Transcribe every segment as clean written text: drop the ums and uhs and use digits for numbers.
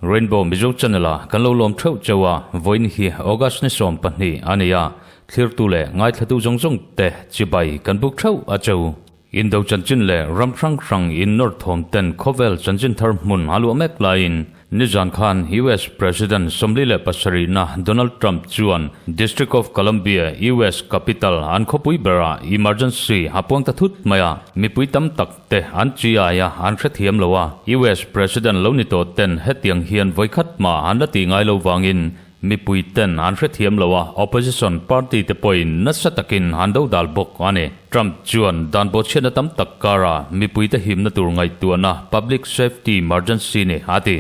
Rainbow Mizo Channel a kan lo lawm theuh cheu a, vawiin hi August ni 12 a ni a, thlirtu leh ngaithlatu zawng zawng te chibai kan buk theuh a cheu. Indo chanchin leh ram hrang hrang in nawr thawm ten khawvel chanchin thar hmun a luah mek laiin nizan khan US President 47 na Donald Trump chuan District of Columbia, US capital an khawpui berah emergency a puang ta thut mai a, mipui tam tak te an chi aia an hrethiam lo a, US President lo ni tawh ten hetiang hian vawikhat mah an la tih ngai lo vangin mipui ten an hrethiam lo a, opposition party te pawhin nasa takin an do dal bawk a ni. Trump chuan dan bawhchhiatna tam tak kara mipui te himna tur ngaihtuahna public safety emergency ni a ti.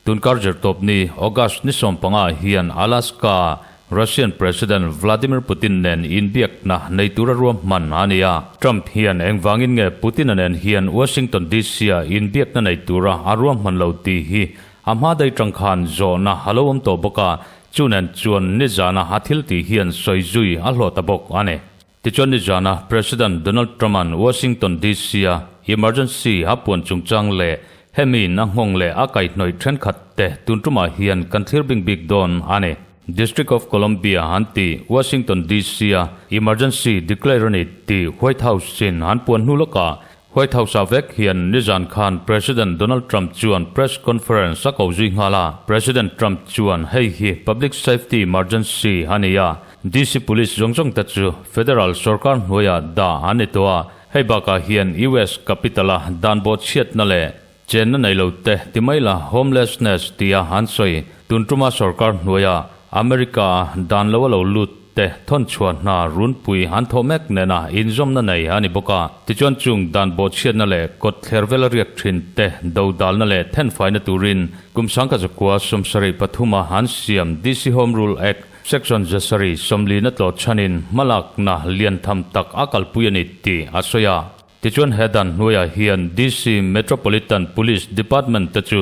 Tunkar zirtawp ni August ni 15 hian Alaska-a Russian President Vladimir Putin nen inbiakna nei tura ruahman a ni a. Trump hian engvangin nge Putin-a nen hian Washington DC-a inbiakna nei tura a ruahman lo tih hi a hma daih tang khan zawhna a lo awm tawh bawk a, chu nen chuan nizana a thil tih hian sawi zui a hlawh ta bawk a ni. Tichuan nizana President Donald Trump-a'n Washington DC-a emergency a puan chungchang leh hemi in a nghawng leh a kaihhnawih thenkhat te tun tumah hian kan thlir bing bik dawn a ni. District of Columbia an ti Washington DC-a emergency declare a ni tih White House-in an puan hnu lawkah White House-ah vek hian nizan khan President Donald Trump chuan press conference a ko zui nghal a. President Trump chuan hei hi public safety emergency a ni a, DC Police zawng zawng te chu federal sorkar hnuaiah dah an ni tawh a. Hei bakah hian US Capitol-a dan bawhchhiatna leh chenna nei lo te ti mai la homelessness tia an sawi. Tun tuma sorkar hnuaia America-a dan lo a lo lut te thawn chhuah hna runpui an thawh mek nena inzawmna nei a ni bawk a. Tichuan chung dan bawhchhiatna leh kawt thler vela riak thin te dodalna leh thenfaina turin kum 1973 an siam DC Home Rule Act Section 740 tlawh chhanin hmalakna lian tham tak a kalpui a ni tih a sawi a. Tichuan he dan hnuaiah hian DC Metropolitan Police Department te chu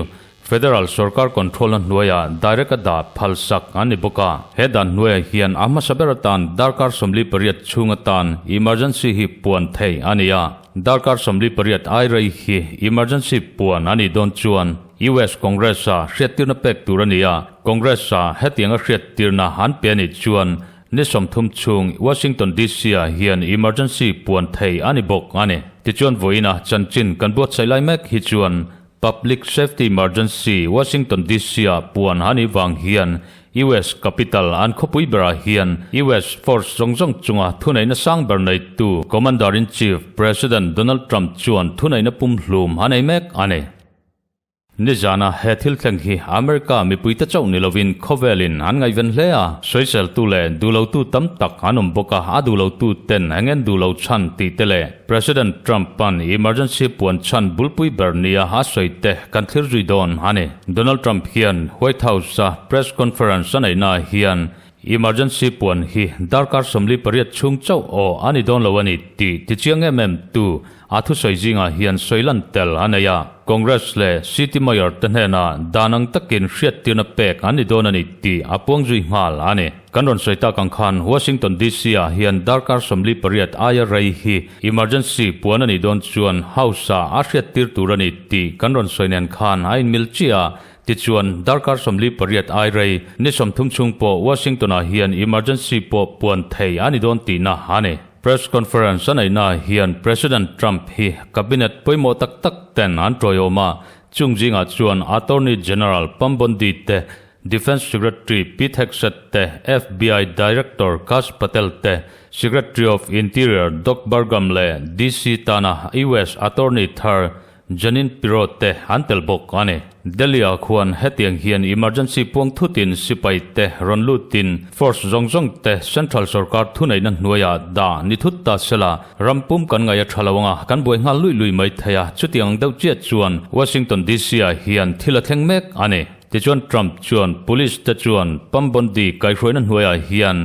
Federal sorkar control na hnuaiah direct a dah phal sak an ni bawk a. He dan hnuaiah hian a hmasa ber atan darkar 48 chhung atan emergency hi puan theih a ni a. Darkar 48 ai rei hi emergency puan a nih dawn chuan US Congress-a hriattirna pek tur a ni a. Congress-a hetianga hriattirna an pe a nih chuan Ni 30 chhung Washington DC-ah hian emergency puan thei a ni bawk a ni. Tichuan vawiina chanchin kan buatsaih lai mek hi chuan Public Safety Emergency Washington DC-ah puan a nih vang hian US Capital an khawpui berah hian US force zawng zawng chunga thuneihna sang ber neitu Commander-in-Chief President Donald Trump chuan thuneihna pumhlum a nei mek a ni. Nizana he thil thleng hi America mipuite chauh ni lovin khawvelin an ngaihven hle a, sawiseltu leh duhlotu tam tak an awm bawk a, a duhlotu ten eng en duhlo chhan tih te leh President Trump-a'n emergency puan chhan bulpui ber nia a sawi te kan thlir zui dawn a ni. Donald Trump hian White House-a press conference a neihnaah hian Emergency puan hi darkar 48 chhung chauh aw a ni dawn lo a ni tih tichiang em em tu a thusawi zingah hian sawi lan tel a nei a. Congress leh City Mayor te hnenah dan ang takin hriattirna pek an ni dawn a ni tih a puang zui nghal a ni. Kan rawn sawi tak ang khan Washington DC ah hian darkar 48 aia rei hi emergency puan a nih dawn chuan House-ah a hriattir tur a ni tih kan rawn sawi nen khan a inmil chiah a. Tichuan, darkar 48 ai rei ni 30 chhung pawh Washington-ah hian emergency pawh puan thei a ni dawn tihna a ni. Press conference a neihnaah hian President Trump hi cabinet pawimawh tak tak ten an tawiawm a, chung zingah chuan Attorney General Pam Bondi te, Defence Secretary Pete Hegseth te, FBI Director Kash Patel te, Secretary of Interior Doug Burgum leh DC tana US Attorney thar Janine Pirro te an tel bawk a ni. Delhi-ah khuan hetiang hian emergency puang thutin sipai te rawn lutin force zawng zawng te central sorkar thuneihna hnuaiah dah ni thut ta sela ram pum kan ngaih a tha lo anga kan buai nghal luih luih mai thei a, chutiang deuh chiah chuan Washington DC-ah hian thil a thleng mek a ni. Tichuan Trump chuan police te chuan Pam Bondi kaihhruaina hnuaiah hian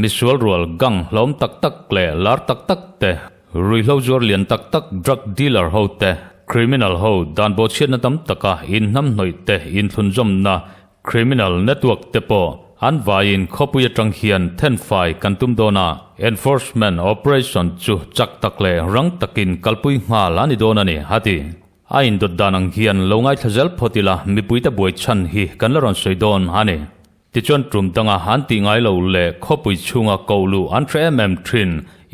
misual rual gang hlawm tak tak leh lar tak tak te, Ruihhlo zuar lian tak tak drug dealer ho te, criminal ho dan bawhchhiatna tam taka inhnamhnawih te inthlunzawmna criminal network te pawh An vaiin khawpui atang hian thenfai kan tum dawn a, enforcement operation chu chak tak leh rang takin kalpui nghal a ni dawn a ni, a ti. A indawt dan ang hian lo ngaithla zel phawt ila mipuite buai chhan hi kan la rawn sawi dawn a ni. Tichuan tum danga an tih ngai lo leh khawpui chhunga koh luh an hre em em thin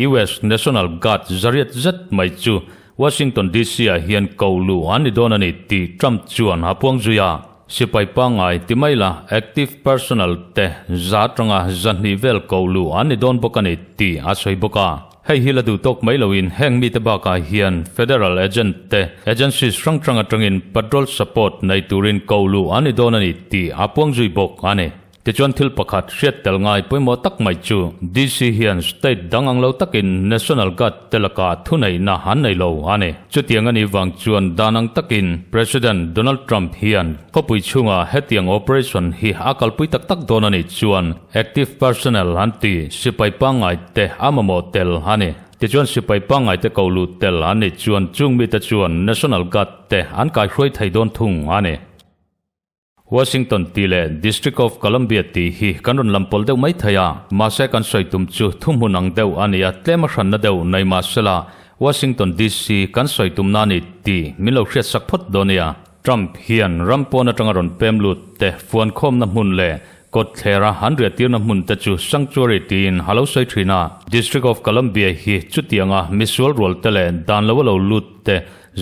US National Guard zariat zet mai chu Washington DC ah hian koh luh an ni dawn a ni tih Trump chuan a puang zui a. Sipai pangngai ti mai la active personnel te za atanga 200 vel koh luh an ni dawn bawk a ni tih a sawi bawk a. Hei hi la duh tawk mai loin heng mite bakah hian Federal Agent te agencies hrang hrang atangin patrol support nei turin ko luh an ni dawn a ni tih a puang zui bawk a ni. Tichuan thil pakhat hriat tel ngai pawimawh tak mai chu DC hian state dang ang lo takin National Guard te lakah thuneihna an nei lo a ni. Chutiang a nih vang chuan dan ang takin President Donald Trump hian khawpui chhungah hetiang operation hi a kalpui tak tak dawn a nih chuan Active personnel an ti, sipai pangngai te a mamawh tel a ni. Tichuan sipai pangngai te ko lut tel an nih chuan chung mite chuan National Guard te an kaihruai thei dawn thung a ni. Washington tih leh District of Columbia tih hi kan rawn lam pawl deuh mai thei a, mahse kan sawi tum chu thuhmun ang deuh a ni a, tlem a hranna deuh nei mahsela Washington DC kan sawi tumna a ni tih min lo hriatsak phawt dawn nia. Trump hian ram pawn atanga rawn pem lut te fuankhawmna hmun leh kawtthlera an riahtirna hmun te chu sanctuary tiin a lo sawi thin a. District of Columbia hi chutianga misual rual te leh dan lo a lo lut te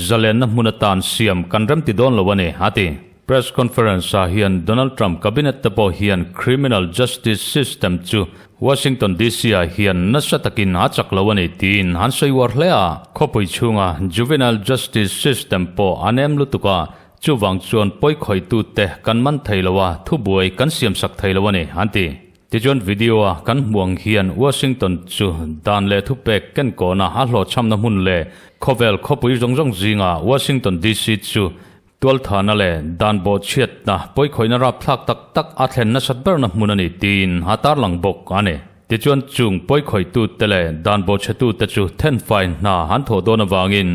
zalenna hmun atan siam kan remti dawn lo a ni, a ti. Press conference ah hian Donald Trump cabinet te pawh hian criminal justice system chu Washington DC ah hian nasa takin a chak lo a ni tiin an sawi uar hle a. Khawpui chhunga juvenile justice system pawh a nem lutuk a, chuvang chuan pawikhawitute kan man thei lo a, thubuai kan siamsak thei lo a ni, an ti. Tichuan video a kan hmuh ang hian Washington chu dan leh thupek kenkawna a hlawhchhamna hmun leh khawvel khawpui zawng zawng zingah Washington DC chu Tualthana leh dan bawhchhiatna pawikhawihna rapthlak tak tak a thlen nasat berna hmun a ni tiin a tarlang bawk a ni. Tichuan chung pawikhawitute leh dan bawhchhetute chu thenfai hna an thawh dawn avangin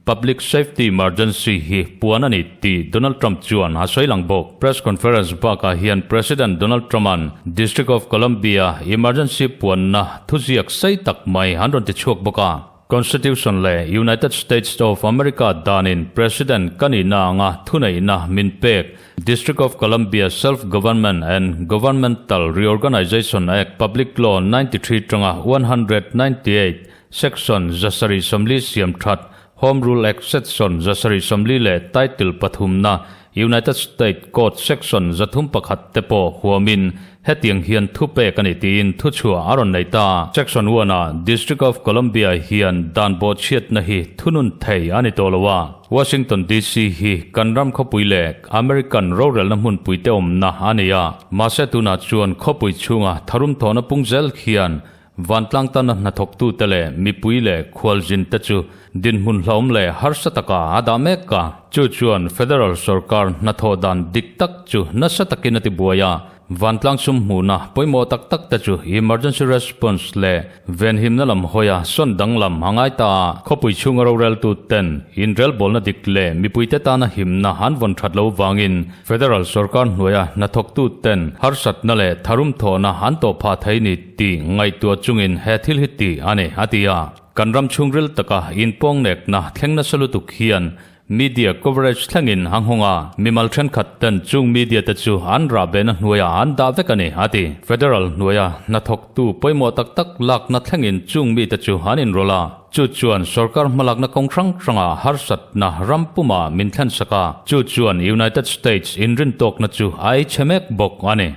Public Safety Emergency hi puan a ni tih Donald Trump chuan a sawi lang bawk. Press conference bakah hian President Donald Trump-a'n District of Columbia emergency puanna thuziak sei tak mai an rawn tichhuak bawk a. Constitution leh United States of America danin President ka nihna anga thuneihna min pek District of Columbia Self-Government and Governmental Reorganization Act Public Law 93 tanga 198 Section 740 siam that Home Rule Act Section 740 leh Title pathumna United States Code Section 301 te pawh huamin hetiang hian thu pek a ni tiin thuchhuah a rawn nei ta. Section one ah District of Columbia hian dan bawhchhiatna hi thunun thei a ni tawh lo a, Washington DC hi kan ram khawpui leh American rorelna hmunpui te awmna a ni a, mahse tunah chuan khawpui chhunga tharum thawhna pung zel khian Vantlang tana hnathawktute leh mipui leh khualzinte chu dinhmun hlauhawm leh harsa taka a dah mek a. Chu chuan Federal sorkar hnathawh dan dik tak chu nasa takin a tibuai a. Vantlang sum hmuhna pawimawh tak tak te chu emergency response leh venhimna lam hawia sawn danglam a ngai ta a. Khawpui chhunga roreltuten inrelbawlna dik leh mipuite tana himna an vawn that lo vangin Federal sorkar hnuaia hnathawktuten harsatna leh tharum thawhna an tawh phah thei ni tih ngaihtuah chungin he thil hi tih a ni, a ti a. Kan ram chhungril taka inpawngnekna thleng nasa lutuk hian media coverage thlengin a nghawng a, mimal thenkhat ten chung media te chu an rahbehna hnuaiah an dah vek a ni, a ti. Federal hnuaia hnathawktu pawimawh tak tak lakna thlengin chung mite chu an inrawlh a. Chu chuan sorkar hmalakna kawng hrang hrangah harsatna ram pumah min thlensak a, chu chuan United States inrintawkna chu a ei chhe mek bawk a ni.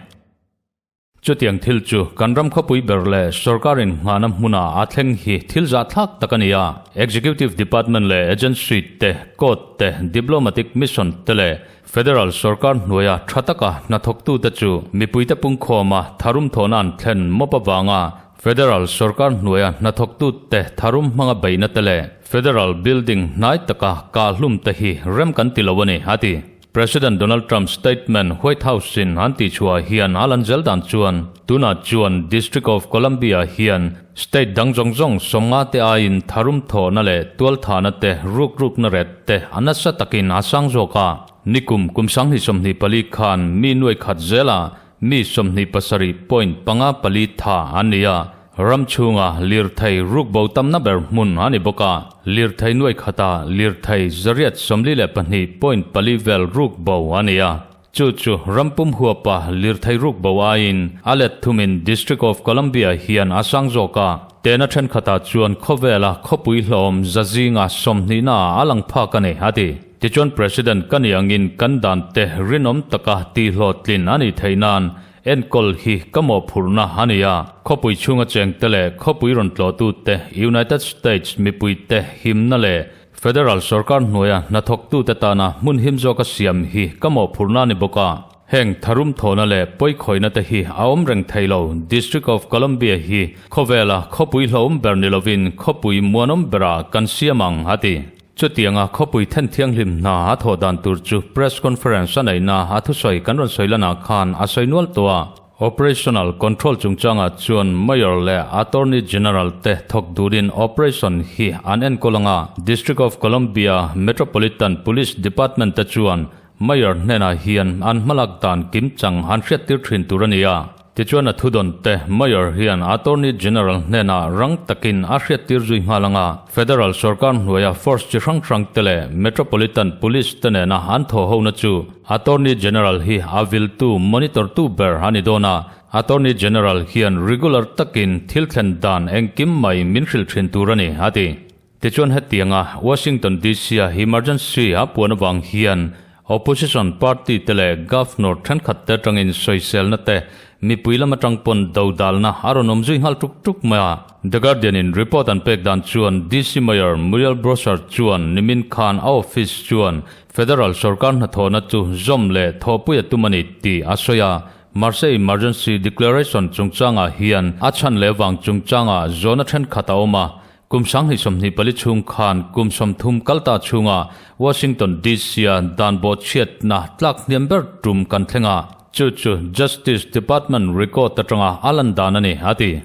Chutiang thil chu kan ram khawpui ber leh sorkar inngahna hmuna a thleng hi thil zahthlak tak a ni a. Executive Department leh agency te, court te, diplomatic mission te leh federal sorkar hnuaia tha taka hnathawktute chu mipuite pungkhawma tharum thawhna an thlen mawp avanga Federal sorkar hnuaia hnathawktute tharum hmanga beihna te leh Federal building hnai taka kahhlum te hi rem kan ti lo a ni, a ti. President Donald Trump statement White House in an tihchhuah hian a lan zel dan chuan tunah chuan District of Columbia hian state dang zawng zawng 50 te aiin tharum thawhna leh tualthahna te rukrukna ret te a nasa takin a sang zawk a. Nikum kum 2024 khan mi nuai khat zela. mi 27 point 5 4 thah an ni a. Ram chhunga lirthei rukbo tamna ber hmun a ni bawk a, lirthei nuai khata lirthei 842 point 4 vel rukbo a ni a. Chu chu ram pum huapa lirthei rukbo aiin a let thumin District of Columbia hian a sang zawk a. Tehna thenkhatah chuan khawvela khawpui hlawm za zinga 20 naah a lang phak a ni, a ti. Tichuan President ka ni angin kan dan te rinawm taka tihhlawhtlin a nih theih nan enkawl hi ka mawhphurhna a ni a. Khawpui chhunga chengte leh khawpui rawn tlawhtute, United States mipuite himna leh Federal sorkar hnuaia hnathawktute tana hmun him zawka siam hi ka mawhphurhna a ni bawk a. Heng tharum thawhna leh pawikhawihna te hi a awm reng thei lo. District of Columbia hi khawvela khawpui hlauhawm ber ni lovin khawpui muanawm berah kan siam ang, a ti. Chutianga khawpui then thianghlim hna a thawh dan tur chu press conference a neihna a thusawi kan rawn sawi lanah khan a sawi nual tawh a. Operational control chungchangah chuan Mayor leh Attorney General te thawk durin operation hi an enkawl ang a. District of Columbia Metropolitan Police Department te chuan Mayor hnenah hian an hmalak dan kimchang an hriattir thin tur a ni a. Tichuan a thudawn te Mayor hian Attorney General hnenah rang takin a hriattir zui nghal ang a. Federal sorkar hnuaia force chi hrang hrang te leh Metropolitan Police te nena an thawhhona chu Attorney General hi a viltu, monitor tu ber a ni dawn a. Attorney General hian regular takin thil thlen dan engkim mai min hrilh thin tur a ni, a ti. Tichuan hetianga Washington DC-a emergency a puan avang hian Opposition party te leh Governor thenkhat te atangin sawiselna te mipui lam atang pawn dodalna a rawn awm zui nghal tuk tuk mai a. The Guardian in report an pek dan chuan DC Mayor Muriel Bowser chuan nimin khan a office chuan Federal sorkar hnathawhna chu zawm leh thawhpui a tum a ni tih a sawi a. Mahse emergency declaration chungchangah hian a chhan leh vang chungchangah zawhna thenkhat a awm a. Kum 2024 chhung khan kum 30 kal ta chhunga Washington DC-a dan bawhchhiatna tlak hniam ber tum kan thleng a, chu chu Justice Department record atanga a lan dan a ni, a ti.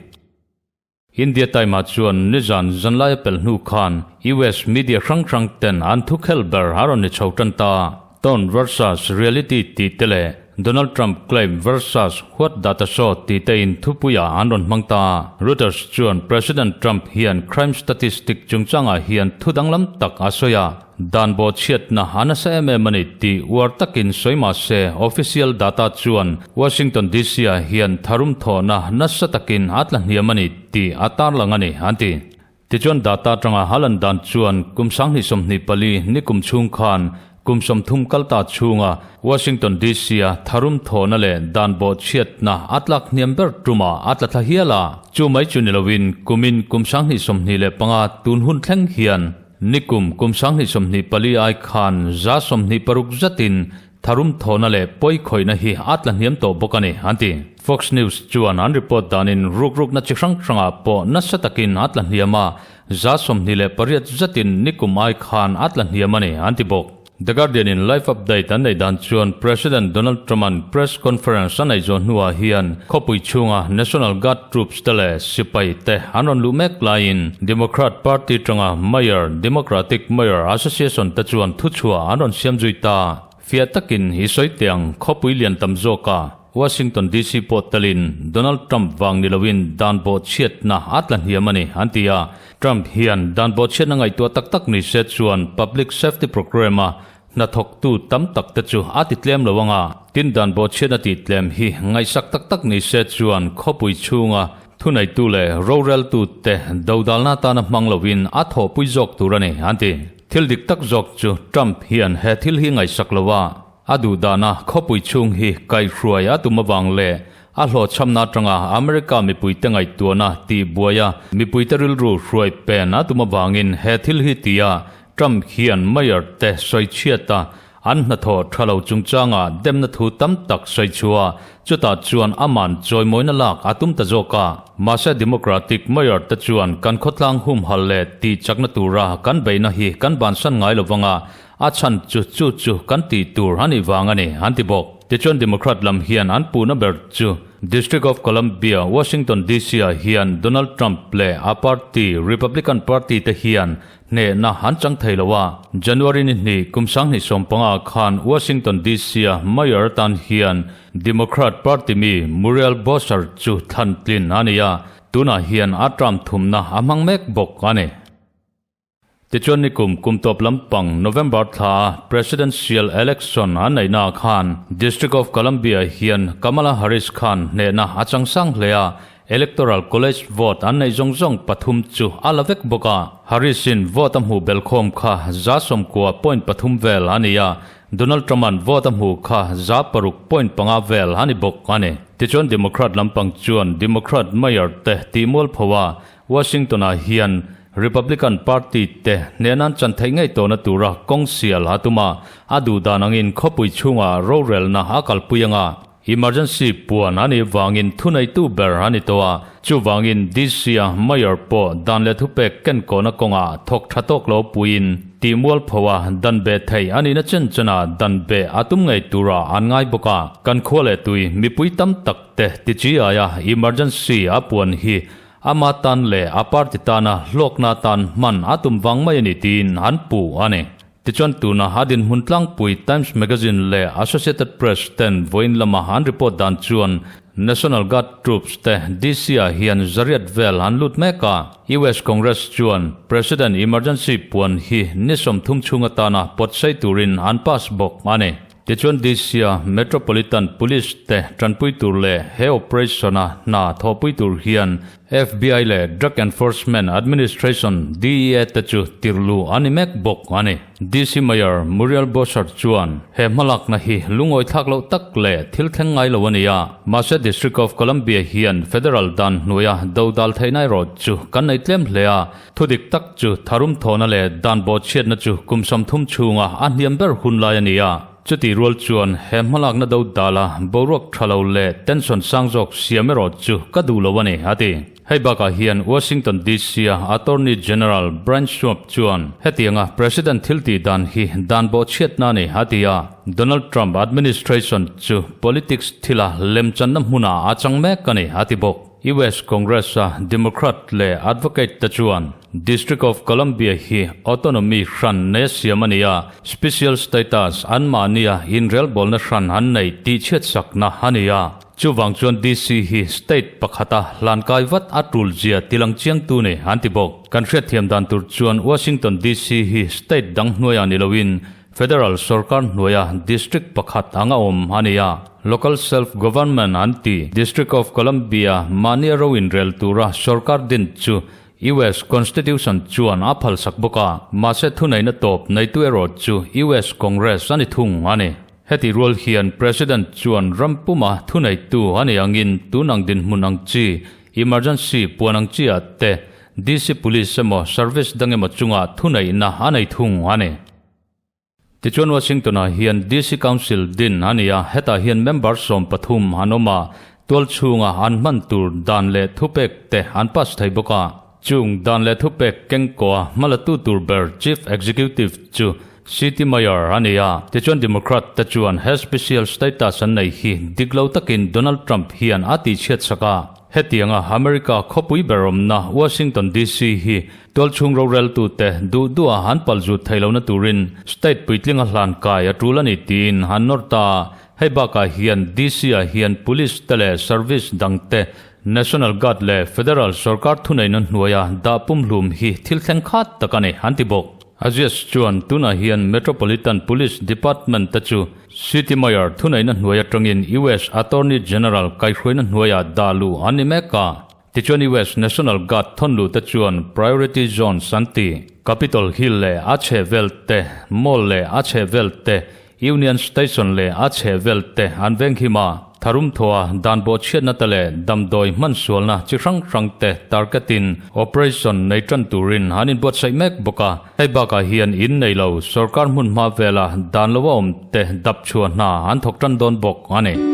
India Time-ah chuan nizan zanlaia pel hnu khan US media hrang hrang ten an thukhel ber a rawn ni chho tan ta. Tone versus Reality tih te leh Donald Trump claim versus What Data Show tih te in thupuiah an rawn hmang ta. Reuters chuan President Trump hian crime statistic chungchangah hian thu danglam tak a sawi a, dan bawhchhiatna a nasa em em a ni tih uar takin sawi mah se official data chuan Washington DC-ah hian tharum thawhna nasa takin a tla hniam a ni tih a tarlang a ni, an ti. Tichuan data atanga a lan dan chuan kum 2024 ni kum chhung khan kum 30 kal ta chhunga Washington DC-a tharum thawhna leh dan bawhchhiatna a tlak hniam ber tumah a tla thla hial a. Chu mai chu ni loin kumin kum 2025 tun hun thleng hian ni kum kum 2024 ai khan 26% zatin tharum thawhna leh pawi khawihna hi a tla hniam tawh bawk a ni, an ti. Fox News chuan an report danin rukrukna chi hrang hrangah pawh nasa takin a tla hniam a, 28% zatin nikum ai khan a tla hniam a ni, an ti bawk. The Guardian in live update an neih dan chuan President Donald Trump-a'n press conference a neih zawh hnuah hian khawpui chhunga National Guard troops te leh sipai te an rawn luh mek laiin Democrat Party tanga Mayor, Democratic Mayor Association te chuan thuchhuah an rawn siam zui ta. Fiah takin i sawi teh ang, khawpui lian tam zawka Washington DC pawh telin Donald Trump vang ni loin dan bawhchhiatna a tla hniam a ni, an ti a. Trump hian dan bawhchhiatna ngaihtuah tak tak ni se chuan public safety program-a hnathawktu tam tak te chu a ti tlem lo ang a. Tin, dan bawhchhiatna tih tlem hi ngaihsak tak tak ni se chuan khawpui chhunga thuneitu leh roreltu te dodalna atana hmang loin a thawhpui zawk tur a ni, an ti. Thil dik tak zawk chu Trump hian he thil hi ngaihsak lo a, a duh dana khawpui chhung hi kaihhruai a tum avang leh a hlawhchhamna atanga America mipuite ngaihtuahna tih buaia mipuite rilru hruai pen a tum avangin he thil hi tia Trump hian Mayor te sawichhiata an hnathawh tha lo chungchanga demna thu tam tak sawi chhuah chutah chuan aman chawimawina lak a tum ta zawk a. Mahse Democratic Mayor te chuan kan khawtlang humhal leh tih chakna tura kan beihna hi kan bansan ngai lo vanga a chhan chu chu chu kan tih tur a nih vang a ni, an ti bawk. Tichuan Democrat lam hian an puhna ber chu District of Columbia, Washington DC-ah hian Donald Trump leh a party Republican Party te hian hnehna an chang thei lo a. January ni hnih kum 2015 khan Washington DC-a Mayor atan hian. Democrat party mi Muriel Bowser chu thlan tlin a ni a, tunah hian a term thumna a hmang mek bawk a ni. Tichuan nikum kum tawp lampang November thla a Presidential Election an neihna khan District of Columbia hian Kamala Harris khan hnehna a chang sang hle a, Electoral College vote an neih zawng zawng pathum chu a la vek bawk a. Harris-in vote a hmuh belkhawm kha 90.3 vel a ni a, Donald Trump-a'n vote a hmuh kha 6.5 vel a ni bawk a ni. Tichuan Democrat lampang chuan Democrat Mayor te tihmualpho a, Washington-ah hian Republican Party te hnenan chan theih ngei tawhna tura kawng sial a tum a, a duh dan angin khawpui chhungah rorelna a kalpui anga emergency puan a nih vangin thuneitu ber a ni tawh a, chuvangin DC-a Mayor pawh dan leh thupek kenkawhna kawngah thawk tha tawk lo puiin tihmualpho a dan beh theih a nihna chen chenah dan beh a tum ngei tura an ngai bawk a, kan khua leh tui mipui tam tak te tichi aia emergency a puan hi Ama tan leh a party tana hlawkna tan hman a tum vang mai a ni tiin an puh a ni. Tichuan tuna a dinhmun tlangpui Times Magazine leh Associated Press ten vawiin lama an report dan chuan National Guard troops te DC-ah hian zariat vel an lut mek a. US Congress chuan President emergency puan hi ni 30 chhung atana pawtsei turin an pass bawk a ni. Tichuan DC-a Metropolitan Police te tanpui tur leh he operation-a hna thawhpui tur hian FBI leh Drug Enforcement Administration, DEA, te chu tirhluh a ni mek bawk a ni. DC Mayor Muriel Bowser chuan he hmalakna hi lungawi thlak loh tak leh thil thleng ngai lo a ni a, mahse District of Columbia hian federal dan hnuaia dodal theihna erawh chu kan nei tlem hle a, Thudik tak chu tharum thawhna leh dan bawhchhiatna chu kum 30 chhunga a hniam ber hun lai a ni a. Chutih rual chuan he hmalakna do dala boruak tha lo leh tension sang zawk siam erawh chu ka duh lo a ni, a ti. Hei bakah hian Washington DC-a Attorney General Brian Schwab chuan hetianga President thil tih dan hi dan bawhchhiatna a ni, a ti a. Donald Trump administration chu politics thila lemchanna hmunah a chang mek a ni, a ti bawk. US Congress-a Democrat leh Advocate te chuan District of Columbia hi autonomy hran nei a siam a ni a, special status anmahnia inrelbawlna hran an nei tih chhiatsakna a ni a. Chuvang chuan DC hi state pakhata hlankai vat a tul zia tilang chiangtu ni an ti bawk. Kan hriatthiam dan tur chuan Washington DC hi state dang hnuaiah ni loin Federal sorkar hnuaia district pakhat anga awm a ni a, Local Self Government an ti. District of Columbia mahnia ro inrel tura sorkar din chu US Constitution chuan a phalsak bawk a, mahse thuneihna tawp neitu erawh chu US Congress a ni thung a ni. Heti rual hian President chuan ram puma thuneitu a ni angin tun ang dinhmun ang chi, emergency puan ang chi ah te DC Police emaw service dang emaw chungah thuneihna a nei thung a ni. Tichuan Washington-ah hian DC Council din a ni a, hetah hian member 13 an awm a, tual chhunga an hman tur dan leh thupek te an pass thei bawk a. Chung dan leh thupek kengkaw hmalatu tur ber Chief Executive chu City Mayor a ni a, tichuan Democrat te chuan he special status an nei hi dik lo takin Donald Trump hian a tihchhiat sak a. Hetianga America khawpui ber awmna Washington DC hi Tualchhung roreltute duh duha an palzut thei lohna turin state puitlinga hlan kai a tul a ni tiin an nawr ta a. Hei bakah hian DC-ah hian police te leh service dangte National Guard leh Federal sorkar thuneihna hnuaia dah pumhlum hi thil thleng khat tak a ni an ti bawk. Aziz chuan tunah hian Metropolitan Police Department te chu City Mayor thuneihna hnuai atangin US Attorney General kaihhruaina hnuaiah dah luh an ni mek a. Tichuan US National Guard thawn luh te chuan Priority Zones an ti. Capitol Hill leh a chhehvel te, Mall leh a chhehvel te, Union Station leh a chhehvel te an venghim a. Tharum thawha dan bawhchhiatna te leh damdawi hmansualna chi hrang hrang te target in operation nei tan turin an inbuatsaih mek bawk a. Hei bakah hian in nei lo sorkar hmun hma vela dan lo a awm te dap chhuah hna an thawk tan dawn bawk a ni.